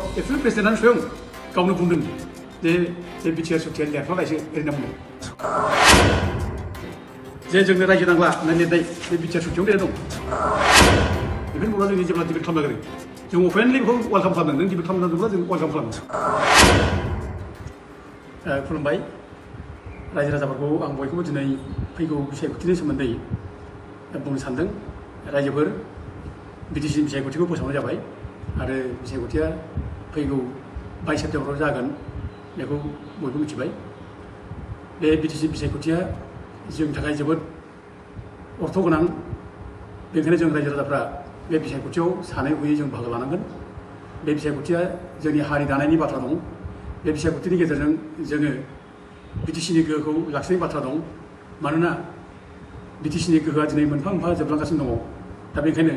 एबसुल प्रेसिडेन्टआनो स्वयं गावनो बुंदों जे बिटिआर सुक्तिया लेरफानायसो ओरैनो बुंदों जे जोंनो रायजो नांला होनना लिरनाय बे बिटिआर सुक्तियावनो लिरनाय दं बेफोर बर'आ जोंनि जेब्ला डिबेट खालामनो नागिरो जों अपेनलि बेखौ वेलकाम खालामदों नों डिबेट खालामनांगौब्ला जों वेलकाम खालामो खुलुमबाय रायजो राजाफोरखौ आं बयखौबो दिनै फैगौ बिसायख'थिनि सोमोन्दै बुंनो सानदों रायजोफोर बिटिसिनि बिसायख'थिखौ फोसावनाय जाबाय आरो बिसायख'थिया फैगौ 22 सेप्तेम्बराव जागोन बेखौ बयबो मिथिबाय बे बिटिसि बिसायख'थिया जोंनि थाखाय जोबोद अर्थ गोनां बेनिखायनो जों रायजो राजाफ्रा बे बिसायख'थियाव सानै हयै जों बाहागो लानांगोन बे बिसायख'थिया जोंनि हारि दानायनि बाथ्रा दं बे बिसायख'थिनि गेजेरजों जोङो बिटिसिनि गोहोखौ लाखिनायनि बाथ्रा दं मानोना बिटिसिनि गोहोआ दिनै मोनफा मोनफा जोबलांगासिनो दङ दा बेनिखायनो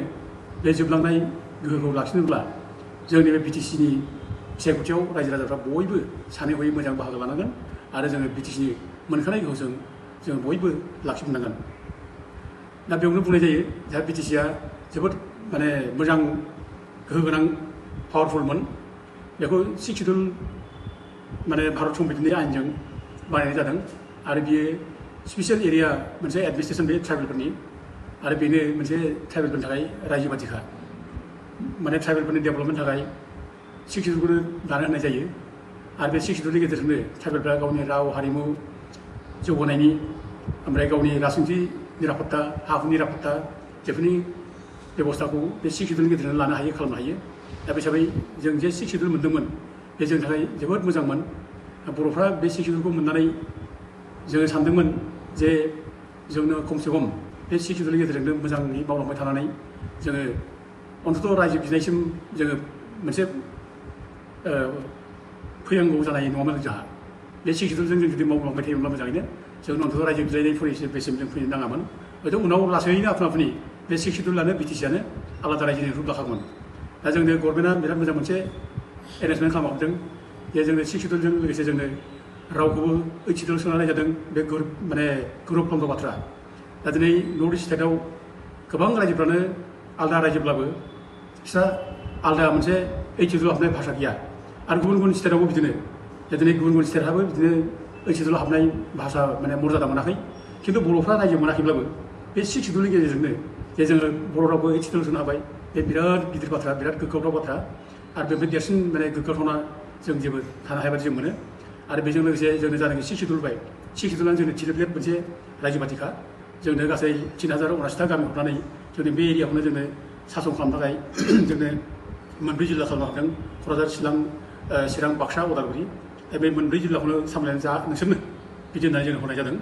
बे जोबलांनाय गोहोखौ लाखिनोब्ला जोंनि बे बिटिसिनि बिसायख'थियाव रायजो राजाफ्रा बयबो सानै हयै मोजां बाहागो लानांगोन आरो जोङो बिटिसिनि मोनखानाय गोहोजों जों बयबो लाखिफिननांगोन दा बेयावनो बुंनाय जायो जोंहा बिटिसिया जोबोद माने मोजां गोहो गोनां पावारफुलमोन बेखौ 6 शिड्युल माने भारत संबिधाननि आयेनजों बानायनाय जादों आरो बियो स्पेसियेल एरिया मोनसे एडमिनिस्ट्रेसन बे ट्राइबेलफोरनि आरो बेनो मोनसे ट्राइबेलफोरनि थाखाय रायजो बाथिखा माने ट्राइबेलफोरनि डेभेलपमेन्टनि थाखाय 6 शिड्युलखौनो दानो होनाय जायो आरो बे 6 शिड्युलनि गेजेरजोंनो ट्राइबेलफ्रा गावनि राव हारिमु जौगानायनि ओमफ्राय गावनि राजखान्थि निरापत्ता हा हु निरापत्ता बेफोरनि बेबस्थाखौ बे 6 शिड्युलनि गेजेरजों लानो हायो खालामनो हायो दा बे हिसाबै जों जे 6 शिड्युल मोन्दोंमोन बे जोंनि थाखाय जोबोद मोजांमोन बर'फ्रा बे 6 शिड्युलखौ मोननानै जोङो सानदोंमोन जे जोंनो खमसे खम बे 6 शिड्युलनि गेजेरजोंनो मोजाङै मावलांबाय थानानै जोङो अन्तत' रायजो बिनायसिम जोङो मोनसे फैनांगौ जानाय नङामोन जोंहा बे 6 शिड्युलजों जों जुदि मावलांबाय थायोब्ला मोजाङैनो जों अन्तत' रायजो बिलायनाय फरिबेसिम जों फैनो नाङामोन हयथ' उनाव लासैनो आफानि बे 6 शिड्युलानो बिटिसिआनो आलादा रायजोनि रुप लाखागौमोन दा जोंनो गभर्नमेन्टआ बिराद मोजां मोनसे एरेन्जमेन्ट खालामहरदों जे जोंनो 6 शिड्युलजों लोगोसे जोंनो रावखौबो 8 शिड्युल सोनानै जादों बे माने गौरबखांथाव बाथ्रा दा दिनै नर्थ इस्ट स्टेटआव गोबां रायजोफ्रानो आलादा रायजोब्लाबो बिस्रा आलादा मोनसे 8 शिड्युल हाबनाय भाषा गैया आरो गुबुन गुबुन स्टेटआवबो बिदिनो दिनै गुबुन गुबुन स्टेटहाबो बिदिनो 8 शिड्युल हाबनाय भाषा माने मर्यादा मोनाखै खिन्थु बर'फ्रा रायजो मोनाखैब्लाबो बे 6 शिड्युलनि गेजेरजोंनो जे जोङो बर' रावखौ 8 शिड्युल सोनो हाबाय बे बिराद गिदिर बाथ्रा बिराद गोग्गाथाव बाथ्रा आरो बेनिफ्राय देरसिन माने गोग्गाथावना जों जेबो थानो हाया बायदि जों मोनो आरो बेजों लोगोसे जोंनो जानाखि 6 शिड्युल बाय 6 शिड्युलानो जोंनो थिलेबलेट मोनसे रायजो बाथिखा जोंनो गासै 3079टा गामि हरनानै जोंनि बे एरियाखौनो जोंनो सासन खालामनो थाखाय जोंनो 4 जिल्ला खालामनो हादों क'क्राझार चिरां बाक्सा उदालगुरि दा बे 4 जिल्लाखौनो सामलायनानै जा नोंसोरनो बिदि होननानै जोंनो हरनाय जादों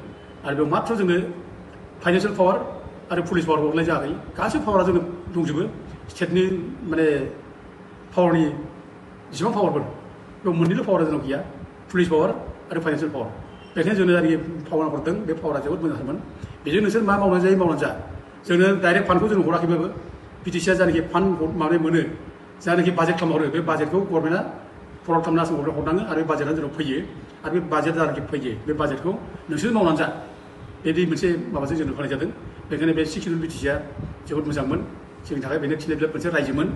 आरो बेयाव माथ्र' जोंनो फाइनान्सियेल पावार आरो पुलिस पावार हरनाय जायाखै गासैबो पावारा जोंनो दंजोबो स्टेटनि माने पावारनि जेसेबां पावारफोर बेयाव मोननैल' पावारा जोंनाव गैया पुलिस पावार आरो फाइनान्सियेल पावार बेखायनो जोंनो जायनाखि पावार हरदों बे पावारा जोबोद मोजांमोन बेजों नोंसोर मा मावनानै जायो मावनानै जा जोंनो डाइरेक्ट फान्डखौ जों हराखैबाबो बिटिसिआ जायनाखि फान्ड माने मोनो जायनाखि बाजेट खालामहरो बे बाजेटखौ गभर्नमेन्टआ प्रभाइड खालामना आसाम गभर्नमेन्टआ हरनाङो आरो बे बाजेटआ जोंनाव फैयो आरो बे बाजेट जायनाखि फैयो बे बाजेटखौ नोंसोर मावनानै जा बेदि मोनसे माबाजों जोंनो होनाय जादों बेखायनो बे 6 शिड्युल बिटिसिआ जोबोद मोजांमोन जोंनि थाखाय बेनो थिलेबलेट मोनसे रायजोमोन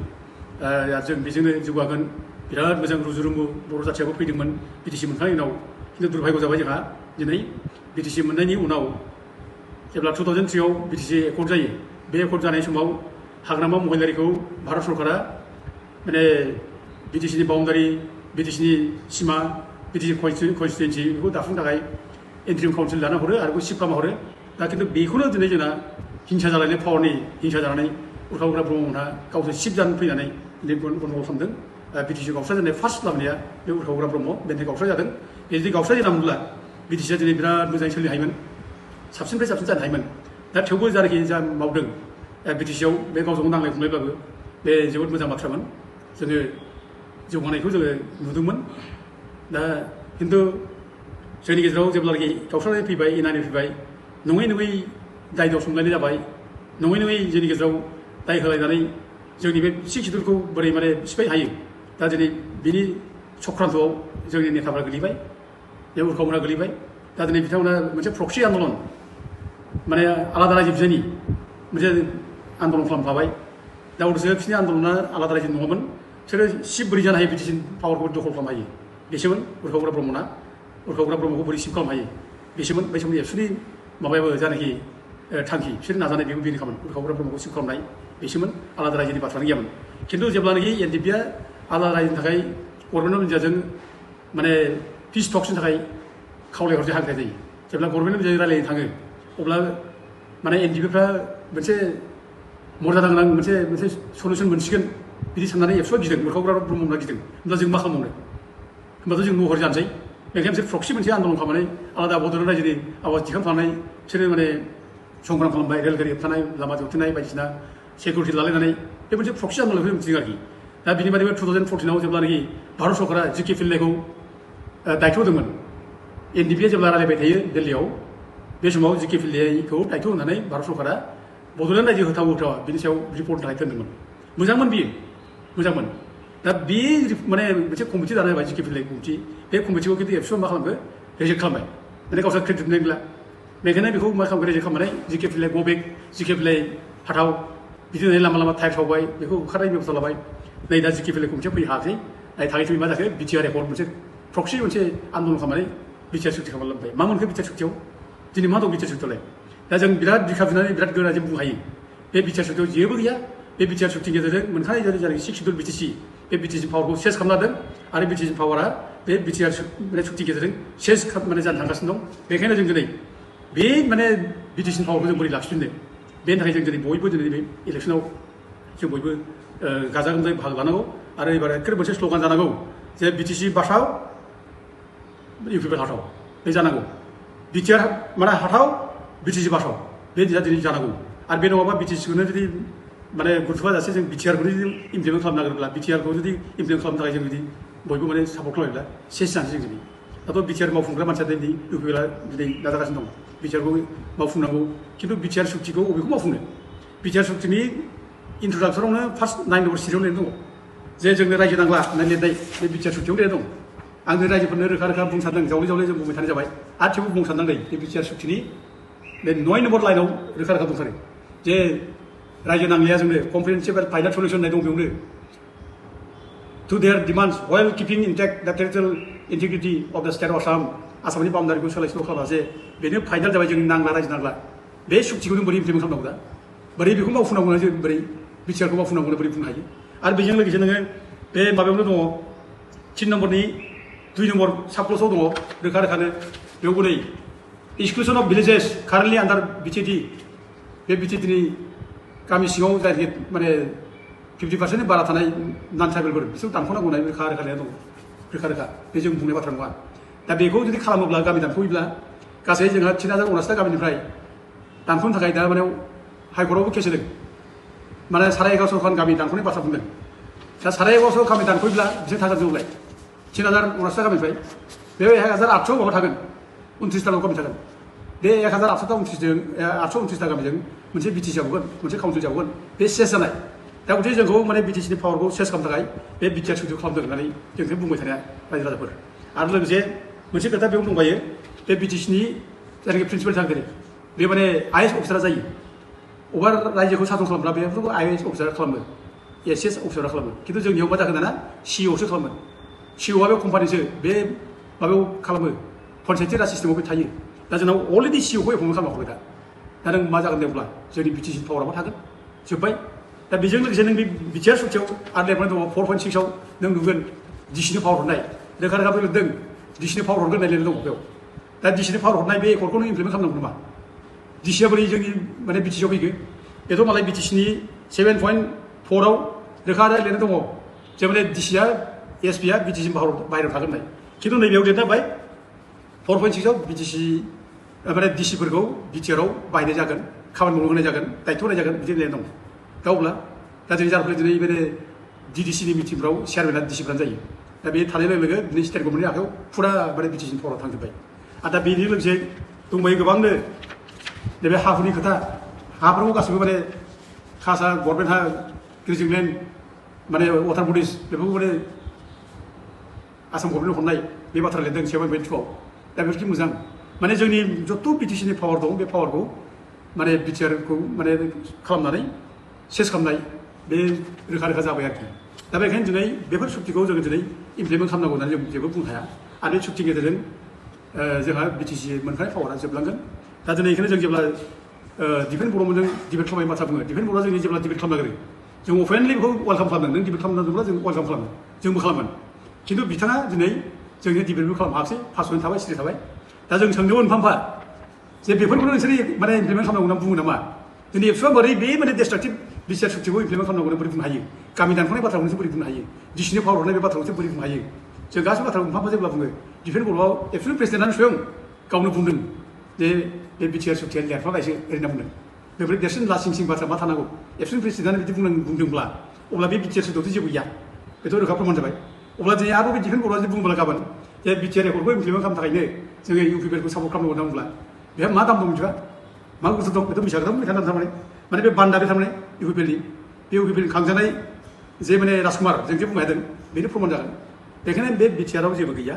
जों बेजोंनो जौगागोन बिराद मोजां रुजु-रुमु बर' जाथियाबो फैदोंमोन बिटिसि मोनखांनायनि उनाव खिन्थु दुर्भाग्य जाबाय जोंहा दिनै बिटिसि मोननायनि उनाव जेब्ला 2003आव बिटिसि एकर्ड जायो बे एकर्ड जानाय समाव हाग्रामा महिलारिखौ भारत सरकारा माने बिटिसिनि बाउन्डारि बिटिसिनि सिमा बिटिसि कन्स्टिटुवेन्सि बेखौ दाफुंनो थाखाय इन्ट्रिम काउन्सिल दाना हरो आरो बेखौ सिफ खालामना हरो दा खिन्थु बेखौनो दिनै जोंना हिंसा जालायनाय पावारनि हिंसा जानानै उरखाव उरखा ब्रह्ममोनहा गावसोर सिफ जानो फैनानै दिनै गन्दगल खालामदों बिटिसि गावस्रा जानाय फार्स्ट लाबोनाया बे उरखाव उरखा ब्रह्म बेनिफ्राय गावस्रा जादों बे जुदि गावस्रा जानांगौब्ला बिटिसिआ दिनै बिराद मोजाङै सोलिनो हायोमोन साबसिननिफ्राय साबसिन जानो हायोमोन दा थेवबो जायनाखि जा मावदों बिटिसिआव बे गावजों नांलाय खमलायब्लाबो बे जोबोद मोजां बाथ्रामोन जोङो जौगानायखौ जोङो नुदोंमोन दा खिन्थु जोंनि गेजेराव जेब्लानाखि गावस्रानाय फैबाय एनानि फैबाय नङै नङै दाय दाव संलायनाय जाबाय नङै नङै जोंनि गेजेराव दाय होलायनानै जोंनि बे 6 शिड्युलखौ बोरै माने सिफाय हायो दा दिनै बिनि चक्रान्तआव जोंनि नेताफ्रा गोलैबाय बे उरखावमोनहा गोलैबाय दा दिनै बिथांमोना मोनसे प्रक्सि आन्दलन माने आलादा रायजो मोनसे आन्दलन खालामफाबाय दा अबयस्से बिसोरनि आन्दलना आलादा रायजो नङामोन बिसोरो सिफ बोरै जानो हायो बिटिसि पावारखौ दखल खालामनो हायो बेसोमोन उरखावग्रा ब्रह्मना उरखावग्रा ब्रह्मखौ बोरै सिफ खालामनो हायो बेसोमोन बै समनि एबसुनि माबायाबो जानाखि थांखि बिसोर नाजानाय बेबो बेनो खामोन उरखावग्रा ब्रह्मखौ सिफ खालामनाय बेसोमोन आलादा रायजोनि बाथ्रानो गैयामोन खिन्थु जेब्लानाखि एनडिपिआ आलादा रायजोनि थाखाय गभर्नमेन्ट अफ इन्डियाजों माने पिस टक्सनि थाखाय खावलायहरनो हाग्राया जायो जेब्ला गभर्नमेन्ट अफ इन्डियाजों रायलायनो थाङो अब्ला माने एनडिपिफ्रा मोनसे मर्यादा गोनां मोनसे सलुसन मोनसिगोन बिदि साननानै एबसुआ गिदों उरखावग्रा ब्रह्मफ्रा गिदों होमब्ला जों मा खालामबावनो होमबाथ' जों महर जानोसै बेखायनो बिसोर प्रक्सि मोनसे आन्दलन खालामनानै आलादा बड'लेण्ड रायजोनि आवाज दिखांफानाय बिसोरो माने संग्राम खालामबाय रेलगारि होबथानाय लामा जौथेनाय बायदिसिना सिकिउरिटि लालायनानै बे मोनसे प्रक्सि आन्दलनखौ मिथिदों आरोखि दा बिनि बादैबो 2014आव जेब्लानाखि भारत सरकारा जिके फिल्डखौ दायथ' होदोंमोन एनडिपिआ जेब्ला रायलायबाय थायो दिल्लीयाव बे समाव जिके फिल्डखौ दायथ' होनानै भारत सरकारा बड'लेण्ड रायजो होथाव होथावा बिनि सायाव रिपर्टनि थाखाय दोनदोंमोन मोजांमोन बियो मोजांमोन दा बे माने मोनसे कमिटि दानाय जाबाय जिके फिल्ड कमिटि बे कमिटिखौ खिन्थु एबसुआ मा खालामखो रिजेक्ट खालामबाय माने गावसोर क्रेडिट मोननाय गैला बेखायनो बेखौ मा खालामखो रिजेक्ट खालामनानै जिके फिल्ड गबेक जिके फिल्ड हाथाव बिदिनो लामा लामा टायार सावबाय बेखौ ओंखारनाय बेबस्था लाबाय नै दा जिके फिल्ड कमिटिया फैनो हायाखै थाङै थुङै मा जाखो बिटिआर रेकर्ड मोनसे प्रक्सि मोनसे आन्दलन खालामनानै बिटिआर सुक्ति खालामबाय मा मोनखो बिटिआर सुक्तियाव दिनै मा दं बिटिआर सुक्तियावलाय दा जों बिराद बिखा बिनानै बिराद गोराजों बुंनो हायो बे बिटिआर सुक्तियाव जेबो गैया बे बिटिआर सुक्तिनि गेजेरजों मोनखानाय जादों 6 सिडुल बिटिसि बे बिटिसि पावारखौ सेस खालामना दोन आरो बिटिसि पावारा बे बिटिआर सुक्तिनि गेजेरजों सेस माने जानो थांगासिनो दं बेखायनो जों दिनै बे माने बिटिसि पावारखौ जों बोरै लाखिफिननो बेनि थाखाय जों दिनै बयबो दिनै बे इलेक्सनाव जों बयबो गाजा गोमजायै बाहागो लानांगौ आरो एबार एखेबारे मोनसे स्ल'गान जानांगौ जे बिटिसि बासाव इउपिपिएल हाथाव बे जानांगौ बिटिआर माने हाथाव बिटिसि बासाव बे दिनै जानांगौ आरो बे नङाबा बिटिसिखौनो जुदि माने गुरुत्व जासे जों बिटिआरखौ जुदि इमप्लिमेन्ट खालामनो नागिरोब्ला बिटिआरखौ जुदि इमप्लिमेन्ट खालामनो थाखाय जों जुदि बयबो माने सापर्ट खालामोब्ला सेस जानोसै जों दिनै दाथ' बिटिआर मावफुंग्रा मानसिया दिनै इउपिपिएलआ दिनै नाजागासिनो दं बिटिआरखौ मावफुंनांगौ खिन्थु बिटिआर सुक्तिखौ बबेखौ मावफुंनो बिटिआर सुक्तिनि इन्ट्रडाक्सनावनो फार्स्ट 9 नम्बर सिरियाव लिरनाय दङ जे जोंनो रायजो नांला होननाय लिरनाय बे बिटिआर सुक्तियाव लिरनाय दं आं बे रायजोफोरनो रोखा रोखा बुंनो सानदों जावले जावले जों बुंबाय थानाय जाबाय आरो थेवबो बुंनो सानदों नै बे बिटिआर सुक्तिनि बे 9 नम्बर लाइनाव रोखा रोखा दंथारो जे रायजो नांलिया जोंनो कम्प्रिहेन्सिभ एन्ड फाइनाल सल्युसन होननाय दं बेयावनो to their demands while keeping intact the territorial integrity of the state of Assam आसामनि बाउन्डारिखौ सोलाय सोल' खालामासे बेनो फाइनाल जाबाय जों नांला रायजो नांला बे सुक्तिखौ जों बोरै इमप्लिमेन्ट खालामनांगौ दा बोरै बेखौ मावफुंनांगौ जों बोरै बिटिआरखौ मावफुंनांगौ बोरै बुंनो हायो आरो बेजों लोगोसे नोङो बे माबायावनो दङ 3 नम्बरनि 2 नम्बर साबक्लसाव दङ रोखा रोखानो बेयावबो नै एक्सक्लुसन अफ भिलेजेस कारेन्टलि आन्डार बिटिएडि बे बिटिएडिनि गामि सिङाव जायखि माने 50% बारा थानाय नन ट्राइबेलफोर बिसोर दानख'नांगौ होननाय रोखा रोखा दं रोखा रोखा बे जों बुंनाय बाथ्रा नङा दा बेखौ जुदि खालामोब्ला गामि दानख'योब्ला गासै जोंहा 3079टा गामिनिफ्राय दानख'नो थाखाय दा माने हाइकर्टआवबो केस होदों माने 11,500 खान गामि दानख'नाय बाथ्रा बुंदों दा 11,500 गामि दानख'योब्ला बिसोर थागोन जौलाय 3079टा गामिनिफ्राय बे 1,800 माबा थागोन 29टाल' गामि थागोन बे 1,829टा गामिजों मोनसे बिटिसि जाबावगोन मोनसे काउन्सिल जाबावगोन बे सेस जानाय दा गथे जोंखौ माने बिटिसिनि पावारखौ सेस खालामनो थाखाय बे बिटिआर सुक्तिखौ खालामदों होननानै जोंखौ बुंबाय थानाया रायजो राजाफोर आरो लोगोसे मोनसे खोथा बेयाव दंबायो बे बिटिसिनि जायनाखि प्रिन्सिपाल सेक्रेटारि बे माने आइएएस अफिसारा जायो अबा रायजोखौ सासन खालामब्ला बेफोरखौ आइएएस अफिसारा खालामो एसएस अफिसारा खालामो खिन्थु जोंनियाव मा जाखो दाना सिइअसो खालामो सिइअआ बे कम्पानिसो बे माबायाव खालामो पन्सायती राज सिस्टेमाव बे थायो दा जोंनाव अलरेडि सिइअखौ एपइन्ट खालामखाबाय दा नों मा जागोन दे अब्ला जोंनि बिटिसि पावाराबो थागोन जोब्बाय दा बेजों लोगोसे नों बे बिटिआर सुक्तियाव आरो लिरनाय दङ 4.6आव नों नुगोन डिसिनि पावार हरनाय रोखा रोखा लिरदों डिसिनि पावार हरगोन होननाय लिरनाय दङ बेयाव दा डिसिनि पावार हरनाय बे एकर्डखौ नों इमप्लिमेन्ट खालामनांगौ नामा डिसिआ बोरै जोंनि माने बिटिसिआव फैगो बेथ' मालाय बिटिसिनि 7.4आव रोखा रोखा लिरनाय दङ जे माने डिसिआ एसपिआ बिटिसि बाहेरायाव थागोन होननाय खिन्थु नैबेयाव लिरनाय बाय 4.6आव बिटिसि माने डिसिफोरखौ बिटिआरआव बाहायनाय जागोन खामानि मावनो होनाय जागोन दायथ' होनाय जागोन बिदि लिरनाय दं दा अब्ला दा जों जारफोर दिनै बे डिडिसिनि मिटिंफ्राव चेयारमेना डिसिफ्रानो जायो दा बे थानाय लोगो लोगो दिनै स्टेट गभर्नमेन्टनि आखायाव फुरा माने बिटिसिनि पावाराव थांजोब्बाय आरो दा बेनि लोगोसे दंबायो गोबांनो नैबे हा हुनि खोथा हाफोरखौ गासैबो माने खासा गभर्नमेन्ट हा ग्रेजुवेट माने वाटार बडिस बेफोरखौ माने आसाम गभर्नमेन्ट हरनाय बे बाथ्रा लिरदों 7.2आव दा बेफोरखि मोजां माने जोंनि जत' बिटिसिनि पावार दं बे पावारखौ माने बिटिआरखौ माने खालामनानै सेस खालामनाय बे रोखा रोखा जाबाय आरोखि दा बेखायनो दिनै बेफोर सुक्तिखौ जोङो दिनै इमप्लिमेन्ट खालामनांगौ होननानै जों जेबो बुंनो हाया आरो बे सुक्तिनि गेजेरजों जोंहा बिटिसि मोनखानाय पावारा जोबलांगोन दा दिनै बेखायनो जों जेब्ला दिफेन बर'मोनजों डिबेट खालामनाय बाथ्रा बुङो दिफेन बर'आ जोंनि जेब्ला डिबेट खालामनो नागिरो जों अपेनलि बेखौ वेलकाम खालामदों नों डिबेट खालामनांगौब्ला जों वेलकाम खालामो जोंबो खालामगोन खिन्थु बिथाङा दिनै जोंनि डिबेटबो खालामनो हायाखै पासयैनो थाबाय सिरि थाबाय दा जों सोंदोंमोन मोनफा जे बेफोरखौनो नोंसोर माने इमप्लिमेन्ट खालामनांगौ होनना बुङो नामा दिनै एबसुआ बोरै बे माने डिस्ट्राक्टिभ बिटिआर सुक्तिखौ इमप्लिमेन्ट खालामनांगौ बोरै बुंनो हायो गामि दानख'नाय बाथ्राखौ नोंसोर बोरै बुंनो हायो डिसिनि पावार हरनाय बे बाथ्राखौ नोंसोर बोरै बुंनो हायो जों गासैबो बाथ्राखौ मोनफा जेब्ला बुङो डिफेन बर'आव एबसुनि प्रेसिडेन्टआनो स्वयं गावनो बुंदों जे बे बिटिआर सुक्तिया लेरफ्लानायसो ओरैनो बुंदों बेफोर देरसिन लासिं सिं बाथ्रा मा थानांगौ एबसुनि प्रेसिडेन्टआनो बिदि बुंदोंब्ला अब्ला बे बिटिआर सुक्तियावथ' जेबो गैया बेथ' रोखा प्रमाण जाबाय अब्ला दिनै आरो बे डिफेन बर'आ बुंब्ला गाबोन जे बिटिआर एकर्डखौ इमप्लिमेन्ट खालामनो थाखायनो जोङो इउपिपिएलखौ सापर्ट खालामनांगौ होनना बुंब्ला बेहा मा दाम दं मिथिबा मा गुरुथ दं बेथ' मिथिया खोथा थारमाने माने बे बान्दा बे थारमाने इउपिपिएलनि बे इउपिपिएलनि खांजानाय जे माने राजकुमार जों जे बुंनो हादों बेनो प्रमाण जागोन बेखायनो बे बिटिआरआव जेबो गैया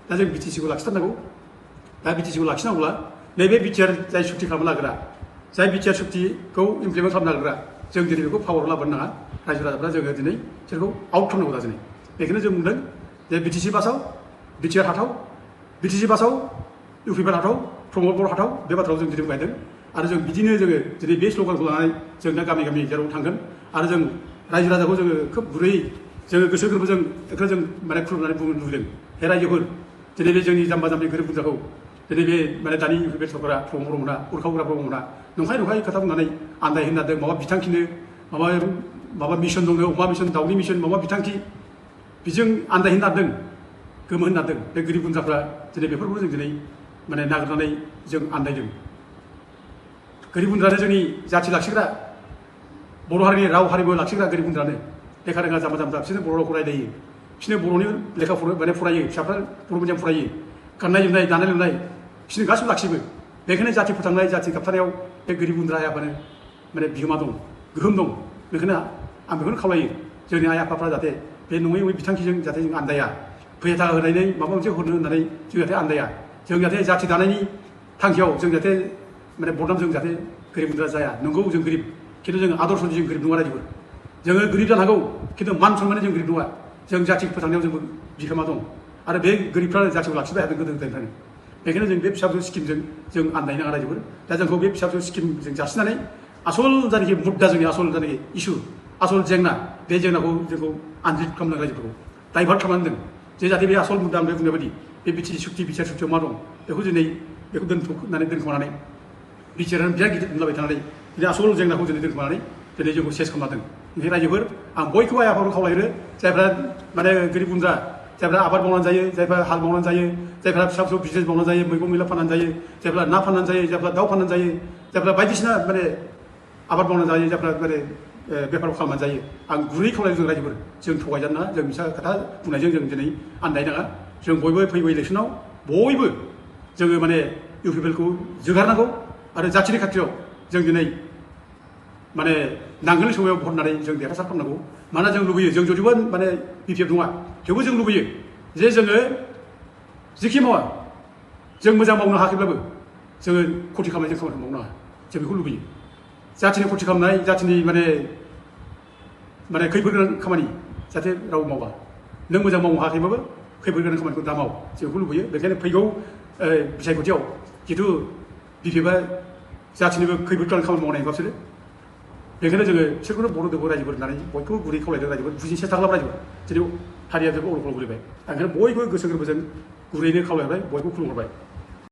दा जों बिटिसिखौ लाखिथारनांगौ दा बिटिसिखौ लाखिनांगौब्ला नैबे बिटिआर जाय सुक्ति खालामनो लाग्रा जाय बिटिआर सुक्तिखौ इमप्लिमेन्ट खालामनो लाग्रा जों दिनै बेखौ पावाराव लाबोनो नाङा रायजो राजाफ्रा जोङो दिनै बिसोरखौ आउट खालामनांगौ दा दिनै बेखायनो जों बुंदों जे बिटिसि बासाव बिटिआर हाथाव बिटिसि बासाव इउपिपिएल हाथाव प्रमद बर' हाथाव बे बाथ्राखौ जों दिनै बुंदों आरो जों बिदिनो जोङो दिनै बे स्ल'गानखौ लानानै जों दा गामि गामि जेराव थांगोन आरो जों रायजो राजाखौ जोङो खोब गुरैयै जोङो गोसो गोरबोजों बेखौ जों माने खुलुमनानै बुंनो लुबैदों हे रायजोफोर दिनै बे जोंनि जाम्बा जाम्बि गोरिब गुन्द्राखौ दिनै बे माने दानि इउपिपिएल सरकारा प्रमद बर' मोना उरखावग्रा बर' मोना नंखाय खोथा बुंनानै आन्दाय होनो नागिरदों माबा बिथांखिनो माबा मिशन दंनो अमा मिशन दाउनि मिशन माबा बिथांखि बिजों आन्दाय होनो नागिरदों गोमो होनो नागिरदों बे गोरिब गुन्द्राफ्रा दिनै बेफोरखौ जों दिनै माने नागिरनानै जों आन्दायदों गोरिब गुन्द्रानो जोंनि जाथि लाखिग्रा बर' हारिनि राव हारिमु लाखिग्रा गोरिब गुन्द्रानो लेखा रोङा जाम्बा जाम्बा बिसोरनो बर' रावखौ रायलायो बिसोरनो बर'नि लेखा माने फरायो फिसाफ्रा बर' मिडियाम फरायो गाननाय जोमनाय दानाय लुनाय बिसोरनो गासिबो लाखिजोबो बेखायनो जाथि फोथांनाय जाथि गाबथानायाव बे गोरिब गुन्द्रायाबानो माने बिहोमा दं गोहोम दं बेखायनो आं बेखौनो खावलायो जोंनि आइ आफाफ्रा जाहाथे बे नङै नङै बिथांखिजों जाहाथे जों आन्दाया फैसा थाखा होनानै माबा मोनसे हरनो होननानै जों जाहाथे आन्दाया जों जाहाथे जाथि दानायनि थांखियाव जों जाहाथे माने बदनामजों जाहाथे गोरिब गुन्द्रा जाया नंगौ जों गोरिब खिन्थु जों आदर्शनि जों गोरिब नङा रायजोफोर जोङो गोरिब जानो हागौ खिन्थु मान सनमाननि जों गोरिब नङा जों जाथि फोथांनायाव जोंबो बिहोमा दं आरो बे गोरिबफ्रा जाथिखौ लाखिबाय हादों गोदो गोदायनिफ्रायनो बेखायनो जों बे फिसा फिसौ स्किमजों जों आन्दायनो नाङा रायजोफोर दा जोंखौ बे फिसा फिसौ स्किमजों जासिनानै आसल जायनाखि मुद्दा जोंनि आसल जायनाखि इसु आसल जेंना बे जेंनाखौ जोंखौ आनजित खालामनो रायजोफोरखौ डाइभार्ट खालामनानै दोन जे जाहाथे बे आसल मुद्दा ओमफ्राय बुंनाय बायदि बे बिटिसि सुक्ति बिटिआर सुक्तियाव मा दं बेखौ दिनै बेखौ दोनखोमानानै बिटिआरानो बिराद गिदिर बुंलाबाय थानानै दिनै आसल जेंनाखौ दिनै दोनखोमानानै दिनै जोंखौ सेस खालामना दोन ओंखायनो रायजोफोर आं बयखौबो आइ आफाखौ खावलायनो जायफ्रा माने गोरिब गुन्द्रा जायफ्रा आबाद मावनानै जायो जायफ्रा हाल मावनानै जायो जायफ्रा फिसा फिसौ बिजनेस मावनानै जायो मैगं मैला फाननानै जायो जायफ्रा ना फाननानै जायो जायफ्रा दाउ फाननानै जायो जायफ्रा बायदिसिना माने आबाद मावनानै जायो जायफ्रा माने बेफार खालामनानै जायो आं गुरै खावलायो जों रायजोफोर जों थगायजानो नाङा जों फिसा खोथा बुंनायजों जों दिनै आन्दायनाङा जों बयबो फैगौ इलेक्सनाव बयबो जोङो माने इउपिपिएलखौ जोगारनांगौ आरो जाथिनि खाथियाव जों दिनै माने नांगोलनि समायाव भट होनानै जों देरहासार खालामनांगौ मानोना जों लुबैयो जों जदिबो माने बिपिएफ नङा थेवबो जों लुबैयो जे जोङो जिखि मावा जों मोजां मावनो हायाखैब्लाबो जोङो खथि खालामनाय जों खामानिखौ मावनो हाया जों बेखौ लुबैयो जाथिनि खथि खालामनाय जाथिनि माने खैफोद गोनां खामानि जाहाथे राव मावा नों मोजां मावनो हायाखैबाबो खैफोद गोनां खामानिखौ दा माव जों बेखौ लुबैयो बेखायनो फैगौ बिसायख'थियाव जिथु बिपिएफआ जाथिनिबो खैफोद गोनां खामानि मावनाय नङा बिसोरो बेखायनो जोङो बिसोरखौनो बर' दोबो रायजोफोर होननानै बयखौबो गुरै खावलायदों रायजोफोर बुजिनो सेस्था खालाम रायजोफोर जेरै हारिया जोबोद अलखल गोलैबाय ओंखायनो बयबो गोसो गोरबोजों गुरैनो खावलायबाय बयबो खुलुमहरबाय